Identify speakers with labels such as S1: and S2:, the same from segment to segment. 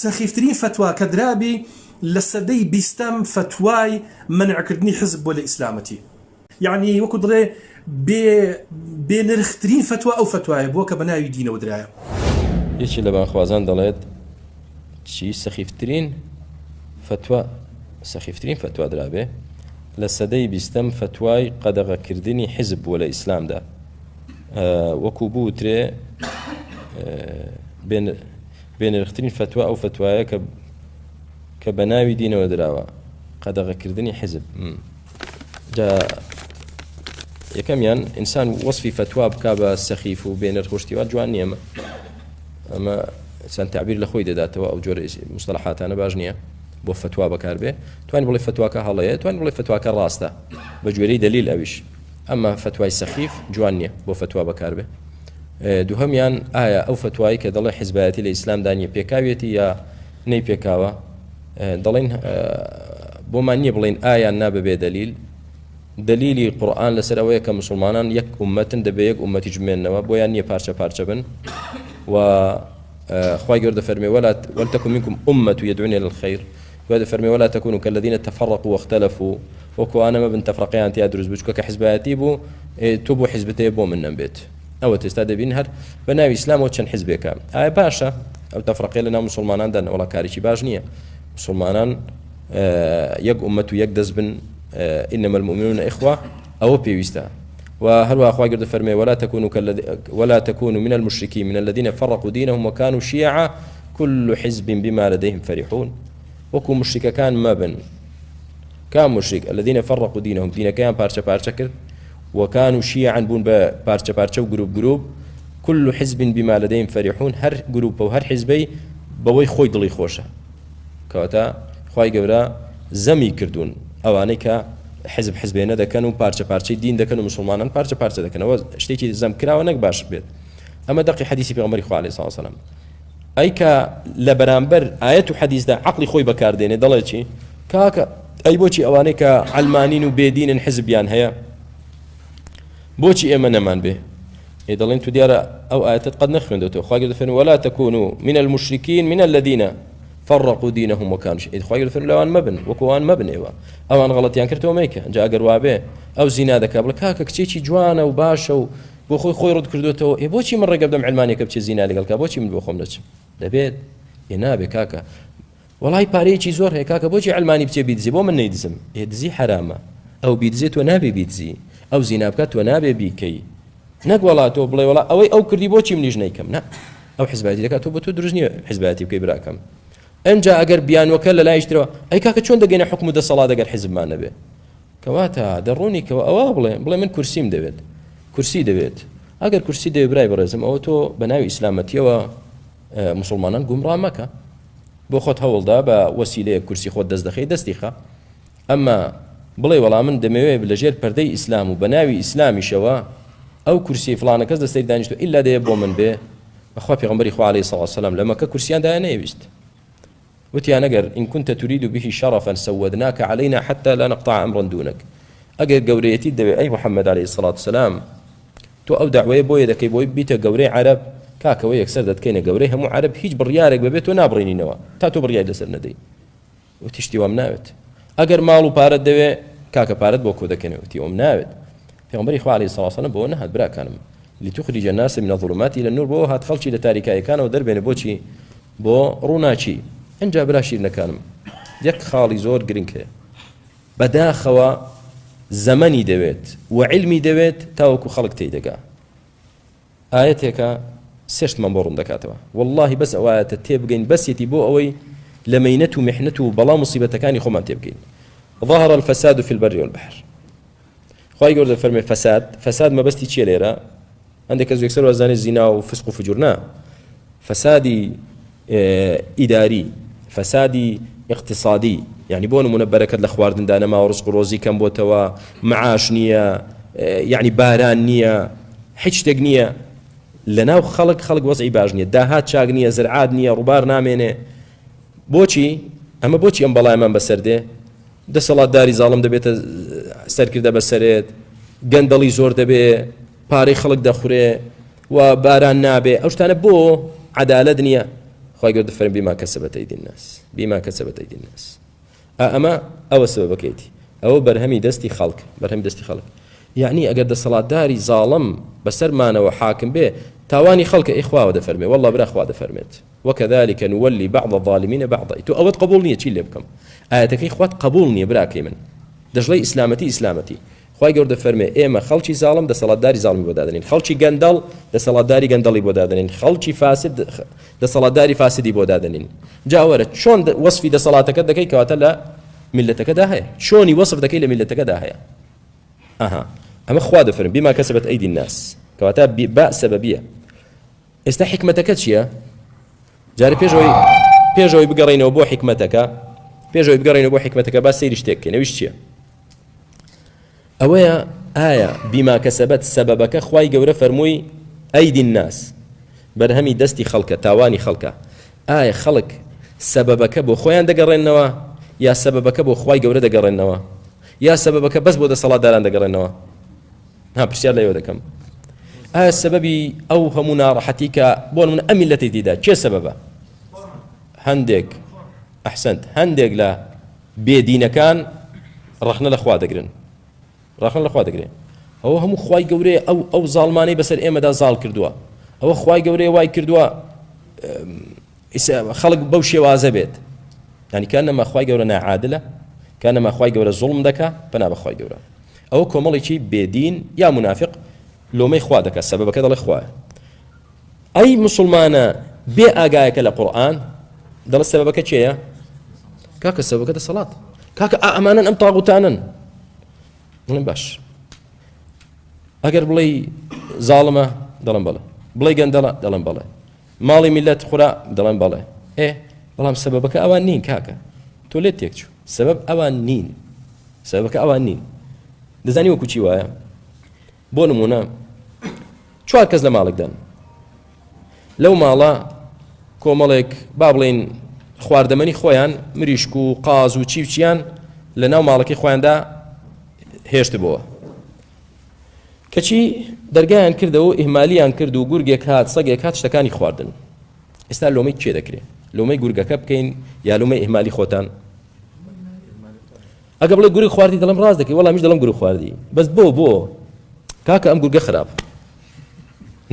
S1: سەخیفترین فەتوا کە درابی لە سەدەی بیستەم فەتوای مەنع کردنی حزب بوە لە ئیسلامەتی. یەعنی وەکو دڵێ بێ بێ نرخترین فەتوا ئەو فەتوایە بوە کە بە ناوی دینەوە درایە.
S2: یەکێ لە بانگخوازان دەڵێت چی سەخیفترین فەتوا سەخیفترین فەتوا درابێ لە سەدەی بیستەم فەتوای قەدەغەکردنی حزب بووە لە ئیسلامدا وەکو بوترێ بێنرخترین فەتوا ئەو فەتوایە کە کە بە ناوی دینەوە دراوە قەدەغەکردنی حزب جا یەکەمیان ئینسان وەصفی فەتوا بک بە سەخیف و بێنرخ و شتی وا جوان نییە ئەمە ئەمە چەند تعبیر لە خۆی دەداتەوە ئەو جۆرە مستەلحاتانە باش نییە بۆ فەتوا بەکاربێ توانی بڵێ فەتواکە هەڵەیە توانی بڵێ فەتواکە ڕاستە بە گوێرەی دەلیل ئەویش ئەمە فەتوای سەخیف جوان نییە بۆ فەتوا بەکاربێ دووهەمیان ئایا ئەو فەتوایی کە دەڵێ حزبایەتی لە ئیسلامدا نییە پێکاویەتی یا نەی پێکاوە دەڵێن بۆمان نییە بڵێن ئایا نا بەبێ دەلیل دەلیلی قورآن لەسەر ئەوەیە کە مسلمانان یەک ئومەتن دەبێ یەک ئومەتیش بمێنەوە بۆیان نییە پارچە پارچە بن و خوای گەورە دەفەرمێ ولا ولتكن منكم أمة يدعون إلى الخير دوای دەفەرمێ ولا تكونوا كالذين تفرقوا واختلفوا وەکو ئەوانە مەبن تەفرەقەیان تیا دروست بوو چونکە کە حزبایەتی بوو تۆ بۆ حزبت هەیە بۆ من نەمبێت ئەوە تێستا دەبین هەر بە ناوی ئیسلامەوە چەند حزبێکە ئایا باشە ئەو تەفرەقەیە لە ناو مسلماناندا وەڵا کارێکی باش نییە مسلمانان یەک ئومەت و یەک دەست بن إنما المؤمنون إخوة ئەوە پێویستە و هەروەها خوای گەورە دەفەرمێ ولا تكونوا ولا تكونوا من المشركين من الذين فرقوا دينهم وكانوا شيعا كل حزب بما لديهم فرحون وەکو مشرکەکان مەبن کام مشرک الذين فرقوا دينهم دینەکەیان پارچە پارچە کرد وكانوا شيعا بوون بە پارچە پارچە و گروپ گروپ كل حزب بما لديهم فرحون هەر گروپە و هەر حزبەی بەوەی خۆی دڵی خۆشە کەواتە خوای گەورە زەمی کردوون ئەوانەی کە حزب حزبێنە دەکەن و پارچە پارچەی دین دەکەن و مسلمانان پارچە پارچە دەکەنەوە شتێکی زەم کراوە نەک باش بێت ئەمە دەقی حەدیسی پێغەمبەری خوا عەلەیهی سەلام ئەی کە لە بەرامبەر ئایەت و حەدیسدا عەقڵی خۆی بەکاردێنێ دەڵێ چی کاکە ئەی بۆچی ئەوانەی کە عەلمانین و بێدینن حزبیان هەیە بۆچی ئێمە نەمان بێ ئێ دەڵێن تو دیارە ئەو ئایەتەت قەت نەخوێندۆتەوە خوا گەورە دەفەرموێ ولا تكونوا من المشركين من الذين فرقوا دينهم وكانوا شيعا خوا گەورە دەفەرموێ لەوان مەبن وەکو ئەوان مەبن ئێوە ئەوان غەڵەتیان کرد تۆ مەیکە جا ئەگەر وابێ ئەو زینا دەکا بڵێ کاکە کچێکی جوانە و باشە و بۆ خۆی خۆی ڕوت کردوێتەوە ئێ بۆچی من ڕێگە بدەم علمانیەکە بچێ زینا لەگەڵ کا بۆچی من بۆ خۆم نەچم دەبێت ئێ نابێ کاکە وەڵای پارەیەکی زۆر هەیە کاکە بۆچی عەلمانی بچێ بیدزێ بۆ من نەیدزم ئێ دزی حەرامە ئەو بیدزێ تۆ نابێ بیدزی ئەو زینا بکات تۆ نابێ بیکەی نەک وەڵا تۆ بڵێ وەڵا ئەوەی ئەو کردی بۆچی منیش نەیکەم نا ئەو حزبایەتی دەکات تۆ بۆ تۆ دروست نییە حزبایەتی بکەی براکەم ئەنجا ئەگەر بیانوەکە لە لایش ترەوە ئەی کاکە چۆن دەگەینە حکم و دەسەڵات ئەگەر حزبمان نەبێ کەواتە دەڕوونی کەوە ئەوە بڵێ بڵێ من کورسیم دەوێت کورسی دەوێت ئەگەر کورسی دەوێت برای بەڕێزم ئەوە تۆ بە ناوی ئیسلامەتیەوە مسلمانان گومڕا مەکە بۆ خۆت هەوڵدا بە وەسیلەیەک کورسی خۆت دەست دەخەی دەستی خە ئەمما بڵێ وەڵا من دەمەوێت لە ژێر پەردەی ئیسلام و بە ناوی ئیسلامیشەوە ئەو کورسی فڵانە کەس دەستەی دانیشتو ئیلا دەیە بۆ من بێ بەخوا پێغەمبەری خوا عەلەیهی سڵات وسلام لە مەکە کورسیان دایە نەیەویست وتیان ئەگەر إن كنت تريد به شرفا سودناك علينا حتى لا نقطع أمرا دونك ئەگەر گەورەیەتیت دەوێ ئەی محمد علیه الصلاة والسلام تۆ ئەو دەعوەیە بۆیە دەکەی بۆی بیتە گەورەی عەرەب کاکەوە یەکسەر دەتکەینە گەورەی هەموو عەرەب هیچ بڕیارێک بەبێت تۆ نابڕینینەوە تا تۆ بڕیاری لەسەر نەدەی وتی شتی وام ناوێت ئەگەر ماڵ و پارەت دەوێ کاکە پارەت بۆ کۆ دەکەنەوە وتی وام ناوێت پێغەمبەری خوا علیه الصلاة والسلام بۆ نەهات براکانم لتخرج الناس من الظلمات الى النور بۆ هات خەڵکی لە تاریکایەکانەوە دەربێنێ بۆچی بۆ ڕووناکی ئینجا برا شیرنەکانم یەک خاڵی زۆر گرنگ هەیە بەداخەوە زەمەنی دەوێت و عیلمی دەوێت تاوەکو خەڵک تێی دەگا. ئایەتێکە سێ شتمان بۆ ڕوون دەکاتەوە واللهی بەس ئەو ئایەتە تێبگەین بەسێتی بۆ ئەوەی لە مەینەت و محنەت و بەڵا مصیبەتەکانی خۆمان تێبگەین ظهر الفساد في البر والبحر خوای گەورە دەفەرمێ فساد فساد مەبەستی چییە لێرە هەندێک کەس یەکسەر وازانێ زینا و فسق و فجور نا فەسادی ئیداری فەسادی اقتصادی یعنی بۆ نمونە بەرەکەت لە خواردندا نەماوە ڕزق و ڕۆزی کەم بۆتەوە معاش نییە یعنی باران نییە هیچ شتێک نییە لەناو خەڵک خەڵک وەزعی باش نییە داهات چاک نییە زرعات نییە ڕووبار نامێنێ بۆچی ئەمە بۆچی ئەم بەڵایمان بەسەر دێ دەسەڵاتداری زاڵم دەبێتە سەرکردە بەسەرێت گەندەڵی زۆر دەبێ پارەی خەڵک دەخورێ و باران نابێ ئەو شتانە بۆ عەدالەت نییە. خوای گەورە دەفەرمێ بما كسبت أيدي الناس بما كسبت أيدي الناس ئا ئەمە ئەوە سەبەبەکەیەتی ئەوە بەرهەمی دەستی خەڵک بەرهەمی دەستی خەڵک یعنی ئەگەر دەسەڵاتداری زاڵم بەسەرمانەوە حاکم بێ تاوانی خەڵکە ئەی خواوە دەفەرمێ والله برا خوا دەفەرمێت وكذلك نولي بعض الظالمين بعضا تۆ ئەوەت قبول نییە چی لێ بکەم ئاەتەکەی خوات قبول نییە براکەی من دەشڵێ ئیسلامەتی ئیسلامەتی خوای گەورە دەفەرمێ، ئێمە خەڵکی زاڵم دەسەڵاتداری زاڵمی بۆ دادەنێین، خەڵکی گەندەڵ دەسەڵاتداری گەندەڵی بۆ دادەنێین، خەڵکی فاسد دەسەڵاتداری فاسدی بۆ دادەنێین. جا وەرە چۆن وەسفی دەسەڵاتەکەت دەکەی کەواتە لە میللەتەکەدا هەیە، چۆنی وەسف دەکەی لە میللەتەکەدا هەیە. ئەها ئەمە خوا دەفەرمێ بما كسبت أيدي الناس، کەواتە با سەبەبیە. ئێستا حیکمەتەکە چییە؟ جارێ پێشەوەی پێشەوەی بگەڕینەوە بۆ حیکمەتەکە پێشەوەی بگەڕینەوە بۆ حیکمەتەکە با سەیری شتێک بکەین ئەویش چییە؟ ئەوەیە ئایا بما كسبت سەبەبەکە خوای گەورە فەرمووی أيدي الناس بەرهەمی دەستی خەڵکە تاوانی خەڵکە ئایا خەڵک سەبەبەکە بۆ خۆیان دەگەڕێنەوە یا سەبەبەکە بۆ خوای گەورە دەگەڕێنەوە یا سەبەبەکە بەس بۆ دەسەڵاتداران دەگەڕێنەوە ها پرسیار لەوە دەکەم ئایا سەبەبی ئەو هەموو ناڕەحەتی کە بۆ من ئەم میلەتی دیدا کێ سەبەبە هەندێک ئەحسنت هەندێک لە بێدینەکان ڕەخنە لە خوا دەگرن ڕەخنە لە خوا دەگرێن ئەوە هەموو خوای گەورەیە ئەو ئەو زاڵمانەی بەسەر ئێمەدا زاڵ کردووە ئەوە خوای گەورەیە وای کردووە خەڵک بەو شێوازە بێت ینی کانەما خوای گەورە ناعادلە کانەما خوای گەورە زوڵم دەکا پەنا بە خوای گەورە ئەوە کۆمەڵێکی بێدین یا منافق لۆمەی خوا دەکات سەبەبەکە دەڵێ خوایە ئەی مسوڵمانە بێ ئاگایەکە لە قورئان دەڵێ سەبەبەکە کێیە؟ کاکە سەبەبەکە دەسەڵات کاکە ئا ئەمانەن ئەم تاغوتانن بڵێم باش ئەگەر بڵێ زاڵمە دەڵم بەڵێ بڵێ گەندەڵە دەڵم بەڵێ ماڵی میلەت خورا دەڵێن بەڵێ ئێ بەڵام سەبەبەکە ئەوان نین کاکە تۆ لێت تێکچوو سەبەب ئەوان نین سەبەبەکە ئەوان نین دەزانی وەکو چی وایە بۆ نمونە چوار کەس لە ماڵێکدان لەو ماڵە کۆمەڵێک با بڵین خواردەمەنی خۆیان مریشک و قاز و چی و چیان لە ناو ماڵەکەی خۆیاندا هێشت بووە کەچی دەرگایان کردەوە و ئیهمالیان کرد و گورگێک هات سەگێک هات شتەکانی خواردن ئێستا لۆمەی کێ دەکرێت لۆمەی گورگەکە بکەین یا لۆمەی ئیهمالی خۆتان ئەگە بڵێ گورگ خواردی دەڵێم ڕاست دەکەی وەڵا منیش دەڵێم گورگ خواردی بەس بۆ بۆ کاکە ئەم گورگە خراپ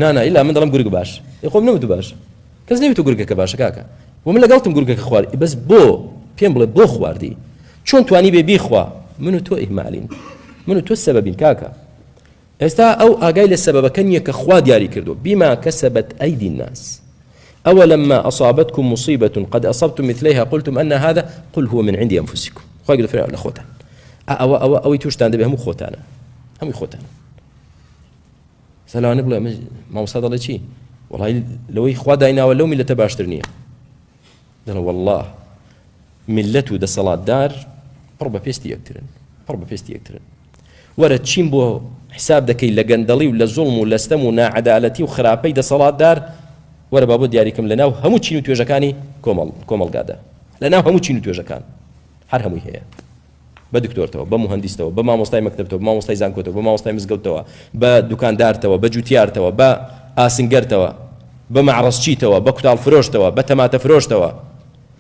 S2: نانا ئیلا من دەڵێم گورگ باش ئێ خۆم نەوتو باش کەس نەوتو گورگەکە باشە کاکە و من لەگەڵتم گورگەکە خواردی بەس بۆ پێم بڵێ بۆ خواردی چۆن توانی بێ بیخوا من و تۆ ئیهمالین من و تۆ سەبەبین کاکە ئێستا ئەو ئاگای لە سەبەبەکە نییە کە خوا دیاری کردو بما كسبت أيدي الناس أولما أصابتكم مصيبة قد أصبتم مثليها قلتم أن هذا قل هو من عند أنفسكم خوای گەورە فەرمووی لە خۆتان ئەوە ئەوە ئەوەی توشتان دەبێ هەموو خۆتانە هەمووی خۆتانە سەلاوانە بڵێ مامۆستا دەڵێ چی وەڵی لەوەی خوا دایناوە لەو میلەتە باشتر نییە دەڵێ والله میللەت و دەسەڵاتدار پڕ بە پێستی یەکترن پڕ بە پێستی یەکترن وەرە چیم بۆ حساب دەکەی لە گەندەڵی و لە زوڵم و لە ستەم و ناعەدالەتی و خراپەی دەسەڵاتدار وەرە با بۆ دیاریکەم لە ناو هەموو چین و توێژەکانی کۆمەڵ کۆمەڵگادا لە ناو هەموو چین و توێژەکان هەر هەمووی هەیە بە دکتۆرتەوە بە موهەندیستەوە بە مامۆستای مەکتەبتەوە بە مامۆستای زانکۆتەوە بە مامۆستای مزگەوتەوە بە دوکاندارتەوە بە جوتیارتەوە بە ئاسنگەرتەوە بە مەعرەزچیتەوە بە کوتاڵ فرۆشتەوە بە تەماتە فرۆشتەوە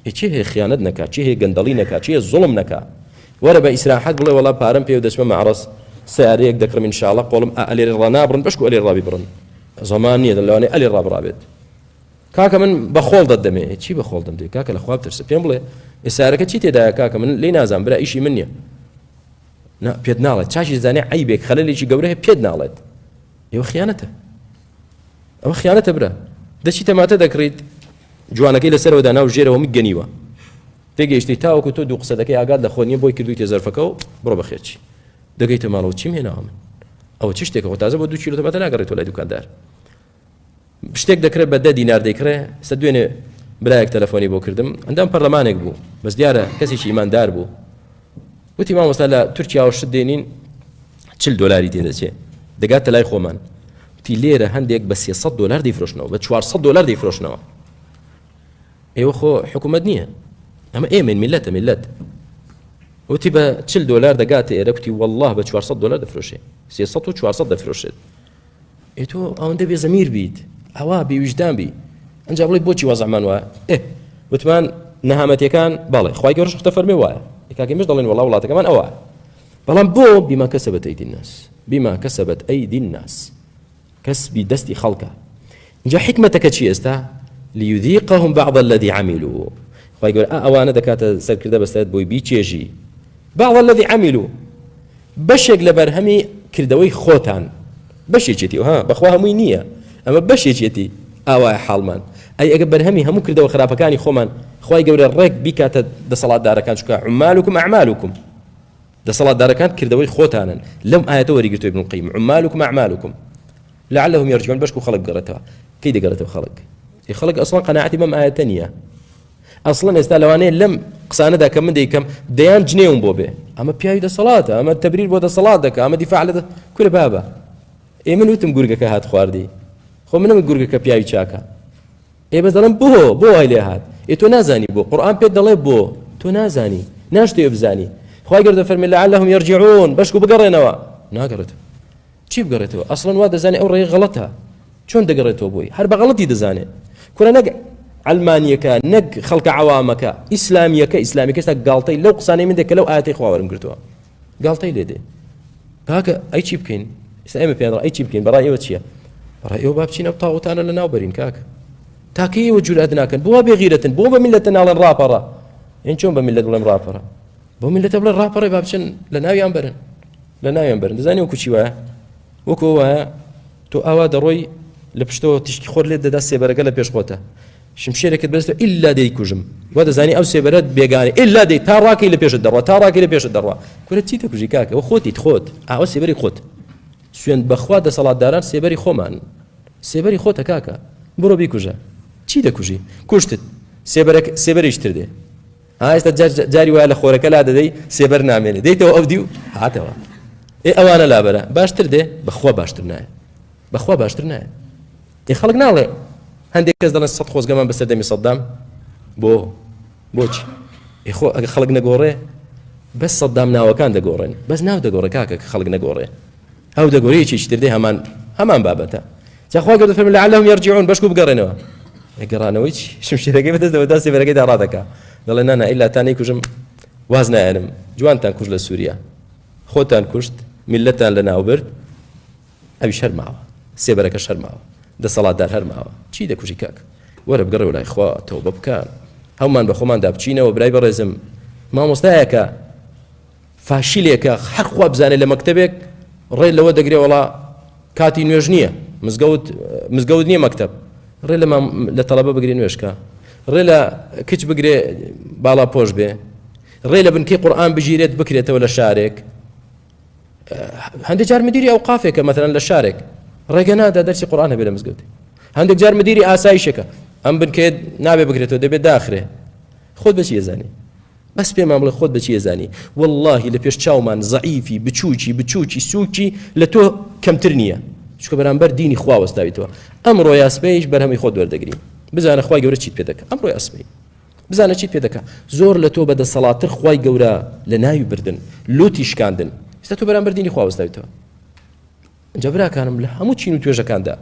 S2: ئێ کێ هەیە خیانەت نەکا کێ هەیە گەندەڵی نەکا کێ هەیە زوڵم نەکا وەرە بە ئیسراحەت بڵێ وەڵا پارەم پێ و دەچمە مەعرەز سەیارەیەک دەکڕم ئینشاڵڵا قۆڵم ئا ئەلێرە ڕانابڕن بەشکو ئەلێرە ڕابیبڕن زەمان نییە لەوانەیە ئەلێ ڕابڕابێت کاکە من بە خۆڵ دەتدەمێ چی بە خۆڵ دەمدێ کاکە لە خوا بترسە پێم بڵێ ئێسارەکە چی تێدایە کاکە من لێی نازانم برا ئیشی من نییە نا پێت ناڵێت چاکی زانێ عیبێک خەلەلێکی گەورە هەیە پێت ناڵێت ئێوە خیانەتە ئەوە خیانەتە برا دەچی تەماتە دەکڕیت جوانەکەی لەسەرەوە دانا و ژێرەوە هەمووی گەنیوە تێگەیشتی تاوەکو تۆ دوو قسە دەکەی ئاگات لە خۆ نییە بۆی کردوویتە زەرفەکە و بڕۆ بەخێرچی دەگەیتە ماڵەوە چیم هێناوە من ئەوە چ شتێکە خۆ تازە بۆ دوو کیلۆ تەماتە ناگەڕێتەوە لای دوکاندار شتێک دەکرێت بە دە دینار دەیکڕێ سە دوێنێ برایەک تەلەفۆنی بۆ کردم ئەندام پەرلەمانێک بوو بەس دیارە کەسێکی ئیماندار بوو وتی مامۆستا لە تورکیاوە شت دێنین چل دۆلاری تێدەچێ دەگاتە لای خۆمان وتی لێرە هەندێک بە 300 دۆلار دەیفرۆشنەوە بە 400 دۆلار دەیفرۆشنەوە ئێوە خۆ حکوومەت نییە ئەمە ئێمەین میلەتە میلەت وتی بە چل دۆلار دەگاتە ئێرە کوتی والله بە 400 دۆلار دەفرۆشێ 300 و 400 دەفرۆشێت ئێ تۆ ئەوەندە بێ زەمیر بیت ئەوا بێ ویژدان بی. ئەنجا بڵێ بۆچی وەزعمان وایە؟ ئێ وتمان نەهامەتیەکان بەڵێ خوای گەورەش خۆ دەفەرمێ وایە کاکە مش دەڵێن وەڵا وڵاتەکەمان ئەوە بەڵام بۆ بما كسبت أيدي الناس بما كسبت أيدي الناس کەسبی دەستی خەڵکە جا حیکمەتەکە چی ئێستا ليذيقهم بعض الذي عملوا خوای گەورە ئەوانە دەکاتە سەرکردە بەسەرت بۆی بیچێژی بعض الذي عملوا بەشێک لە بەرهەمی کردەوەی خۆتان بەشێکێتی ها بەخوا هەمووی نییە ئەمە بەشێکێتی ئاوایە حاڵمان ئەی ئەگە بەرهەمی هەموو کردەوە خراپەکانی خۆمان خوای گەورە ڕێک بیکاتە دەسەڵاتدارەکان چکە عمالکم اعمالکم دەسەڵاتدارەکان کردەوەی خۆتانن لەم ئایەتە وەریگرتووە ابن القیم عمالکم اعمالکم لعلهم يرجعون بەشک و خەڵک بگەڕێتەوە کەی دەگەڕێتەوە خەڵک خەڵک ئەسڵەن قەناعەتی بەم ئایەتە نییە ئەسڵەن ئێستا لەوانەیە لەم قسانەدا کە من دەیکەم دەیان جنێوم بۆ بێ ئەمە پیاوی دەسەڵاتە ئەمە تەبریر بۆ دەسەڵات دەکە ئەمە دیفاع لە کورە بابە ئێ من وتم گورگەکە هات خواردی خۆ منم گورگەکە پیاوی چاکە ئێ بەس دەڵێم بۆ بۆ وای لێ هات ئێ تۆ نازانی بۆ قورئان پێت دەڵێ بۆ تۆ نازانی ناشتەوێ بزانی خوای گەورە دەفەرمێ لعلهم يرجعون بەشکو بگەڕێنەوە ناگەڕێتەوە چی بگەڕێتەوە ئەسڵەن وا دەزانێ ئەو ڕێی غەڵەتە چۆن دەگەڕێتەوە بۆی هەر بە غەڵەتی دەزانێ کورە نەک عەلمانیەکە نەک خەڵکە عەوامەکە ئیسلامیەکە ئیسلامیەکە ئێستا گاڵتەی لەو قسانەی من دێ کە لەو ئاەتی خوا وەرم گرتووە گاڵتەی لێ دێ کاکە ئەی چی بکەین ئێستا ئێمە پێیان ئەی چی بکەین بەڕای ئێوە چییە بەڕای ئێوە با بچین ئەو تاغوتانە لە ناو بەرین کاکە تاکە ئێوە جورئەت ناکەن بۆ بێغیرەتن بۆ بە میلەتە ناڵێن ڕاپەڕە ئین چۆن بە میلەت بڵێم ڕاپەڕە بۆ میلەتە بڵێن ڕاپەڕێ با بچن لە ناویان بەرن لە ناویان بەرن دەزانی وەکو چی وایە وەکو وایە تۆ ئاوا دەڕۆی لە پشتەوە تیشکی خۆر لێت دەدا سێبەرەکە لە پێش خۆتە شمشێرێکت بەدەستەوە ئیلا دەیکوژم وا دەزانی ئەو سێبەرەت بێگانە ئیلا دەی تا ڕاکەی لە پێشت دەڕوا تا ڕاکەی لە پێشت دەڕوا کورە چی دەکوژی کاکە ئەوە خۆتیت خۆت ئاوە سێبەری خۆت سوێند بەخوا دەسەڵاتداران سێبەری خۆمان سێبەری خۆتە کاکە بڕۆ بیکوژە چی دەکوژی کوشتت سێبەرەک سێبەریش تر دێ ئێستا جاری وایە لە خۆرەکە لا دەدەی سێبەر نامێنێ دەیتەوە ئەو دیو هاتەوە ئێ ئەوانە لابەرە باشتر دێ بەخوا باشتر نایە بەخوا باشتر نایە ئێ خەڵک ناڵێ هەندێک کەس دەڵێن سەد خۆزگەمان بە سەردەمی سەدام بۆ بۆچی ئێ خۆ ئەگە خەڵک نەگۆڕێ بەس سەدام ناوەکان دەگۆڕێن بەس ناو دەگۆڕێ کاکە کە خەڵک نەگۆڕێ ئەو دەگۆڕێ یەکێکی تر دێ هەمان هەمان بابەتە جا خوا گەورە فەرمی لعلهم يرجعون بەشکو بگەڕێنەوە گەڕانەوەی چی شمشێرەکەی بەدەستەوە دا سێبەرەکەی دا ڕادەکا دەڵێ نا نا ئیلا تا نەیکوژم واز نایەنم جوانتان کوشت لە سووریا خۆتان کوشت میللەتان لەناو برد ئەویش هەر ماوە سێبەرەکەش هەر ماوە دەسەڵاتدار هەر ماوە چی دەکوژی کاک وەرە بگەڕێوە لای خوا تەوبە بکە هەمومان بە خۆماندا بچینەوە برای بەڕێزم مامۆستایەکە فاشیلێکە هەر خوا بزانێ لە مەکتەبێک ڕێ لەوە دەگرێ وەڵا کاتی نوێژ نییە مزگەوت مزگەوت نییە مەکتەب ڕێ لە لە تەڵەبە بگرێ نوێژکە ڕێ لە کچ بگرێ باڵا پۆش بێ ڕێ لە بنکەی قورئان بگیرێت بکرێتەوە لە شارێک هەندێک جار مدیری ئەوقافێکە مەثەلەن لە شارێک ڕێگە نادا دەرسی قورئان هەبێ لە مزگەوتی هەندێک جار مدیری ئاسایشێکە ئەم بنکەیە نابێ بکرێتەوە دەبێت داخرێ خۆت بەچی ئەزانی بەس پێمان بڵێ خۆت بەچی ئەزانی واللهی لە پێش چاومان زەعیفی بچووکی بچووکی سووکی لە تۆ کەمتر نییە چونکە بەرامبەر دینی خوا وەستاویتەوە ئەمڕۆ یاسبەیش بەرهەمی خۆت وەردەگری بزانە خوای گەورە چیت پێ دەکا ئەمڕۆ یاسبەی بزانە چیت پێ دەکا زۆر لە تۆ بە دەسەڵاتتر خوای گەورە لە ناوی بردن لوتی شکاندن ئێستا تۆ بەرامبەر دینی خوا وەستاویتەوە جا براکانم لە هەموو چین و توێژەکاندا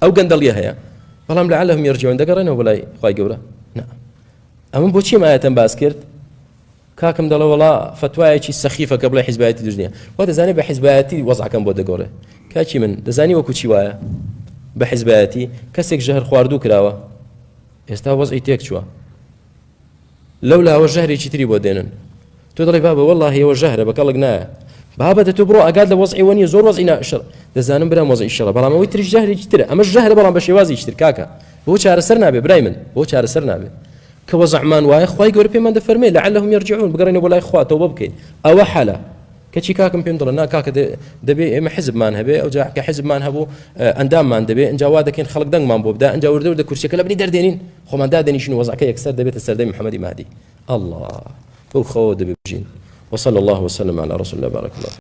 S2: ئەو گەندەڵیە هەیە بەڵام لعلهم يرجعون دەگەڕێنەوە بەلای خوای گەورە نا ئەمن بۆچی ئەم ئاەتەم باس کرد کاکم دەڵێ وەڵا فتوایەکی سەخیفە کە بڵێ حیزبایەتی دروست نییە وا دەزانێ بە حیزبایەتی وەزعەکەم بۆ دەگۆڕێ کاکی من دەزانی وەکو چی وایە بە حیزبایەتی کەسێک ژەهر خواردوو کراوە ئێستا وەزعی تێک چووە لەو لاوە ژەهرێکی تری بۆ دێنن تۆ دەڵێ بابە وەڵڵاهی ئەوە ژەهرە بە کەڵک نایە بابە دە تۆ بڕۆ ئەگات لە وەزعی وە نیە زۆر وەزعی ناشڕ دەزانم برام وەزعی شڕە بەڵام ئەوەی تریش ژەهرێکی ترە ئەمە ژەهرە بەڵام بە شێوازێکی تر کاکە بۆ چارەسەر نابێ برای من بۆ چارەسەر نابێ کە وەزعمان وایە خوای گەورە پێمان دەفەرمێ لعلهم يرجعون بگەڕێنەوە بۆ لای خوا تەوبە بکەین ئەوە حەلە کەچی کاکم پێم دەڵێ نا کاکە دەبێ ئێمە حزبمان هەبێ ئەوجا کە حزبمان هەبوو ئەنداممان دەبێ ئینجا وا دەکەین خەڵک دەنگمان بۆ بدا ئینجا وردە وردە کورسیەکە لە بنی دەردێنین خۆمان دادەنیشین وەزعەکە یەکسەر دەبێتە سەردەمی محەممەدی مادی الله بەو خەوە دەبێ بژین وصلى الله وسلم على رسول الله بارك الله.